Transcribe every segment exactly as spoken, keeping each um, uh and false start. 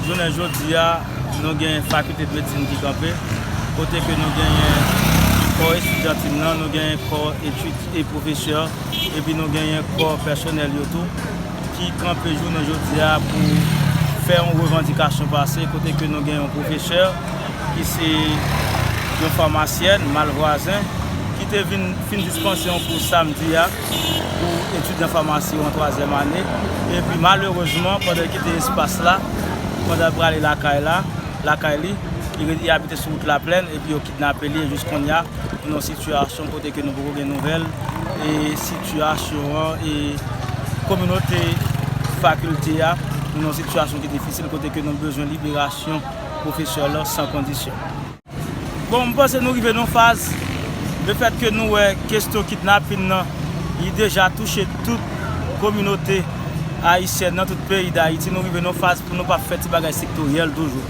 Jounen jodi a, nou gen fakilte de medsin ki kanpe, kote ke nou genyen kò estidyantil lan, nou genyen kò etid e pwofesè, epi nou genyen kò pèsonèl yo tou, ki kanpe jounen jodi a pou fè yon revandikasyon pase, kote ke nou gen yon pwofesè ki se yon famasyèn, Malvwazen, ki te vin fin dispanse yon kou samdi a pou etidyan famasi yo an twazyèm ane. Epi malerezman, pandan l kite espas la, pandan l prale lakay la, lakay li, li, li abite sou wout Laplèn, epi yo kidnape li, e jis kounye a, nou nan yon sitiyasyon kote ke nou poko gen nouvèl, e sitiyasyon an, e kominote fakilte a, nou nan yon sitiyasyon ki difisil, kote ke nou bezwen liberasyon pwofesè lan san kondisyon. Bon, m panse nou rive nan yon faz, lefèt ke nou wè kesyon kidnapin nan, li deja touche tout kominote ayisyèn nan tout peyi Dayiti, nou rive nan yon faz pou nou pa fè ti bagay sektoryèl toujou.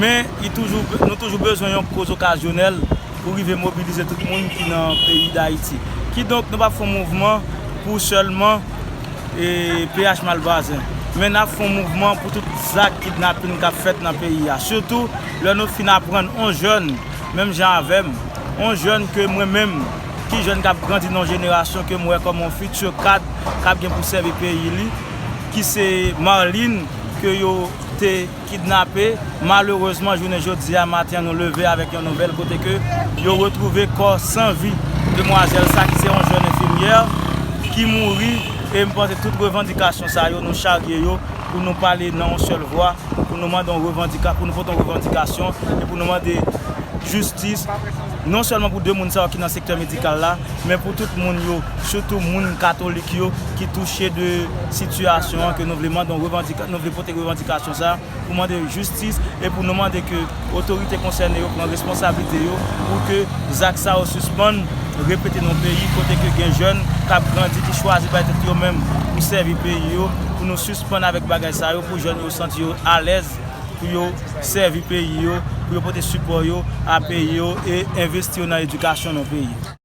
Men, li toujou, nou toujou bezwen yon koz okazyonèl pou rive mobilize tout moun ki nan peyi Dayiti. Kidonk, nou p ap fè yon mouvman pou sèlman e P H Malvwazen. Men n ap fè yon mouvman pou tout zak kidnapin k ap fèt nan peyi a. Sitou, lè nou fin aprann yon jèn, menm jan avè m, yon jèn ke mwen menm, ki jèn k ap grandi nan yon jenerasyon ke m wè kòm yon fiti kad k ap gen pou sèvi peyi li, ki se Marlin, ke yo te kidnape. Malerezman, jounen jodi a maten an, nou leve avèk yon nouvèl kote ke yo retwouve kò san vi demwazèl sa ki se yon jèn enfimyè ki mouri. E m panse tout revandikasyon sa yo, nou charye yo pou nou pale nan yon sèl vwa, pou nou mande yon revandika-, pou nou pote yon revandikasyon e pou nou mande jistis, non sèlman pou de moun sa yo ki nan sektè medikal la, men pou tout moun yo, sitou moun katolik yo ki touche de sitiyasyon an, ke nou vle mande yon revandika-, nou vle pote revandikasyon sa pou mande jistis e pou nou mande ke otorite konsène yo pran responsablite yo pou ke zak sa yo sispann repete nan peyi kote ke gen jèn k ap grandi ki chwazi bay tèt yo menm pou sèvi peyi yo, pou nou sispann avèk bagay sa yo, pou jèn yo santi yo alèz pou yo sèvi peyi yo, pou yo pote sipò yo a peyi yo e envesti yo nan edikasyon nan peyi yo.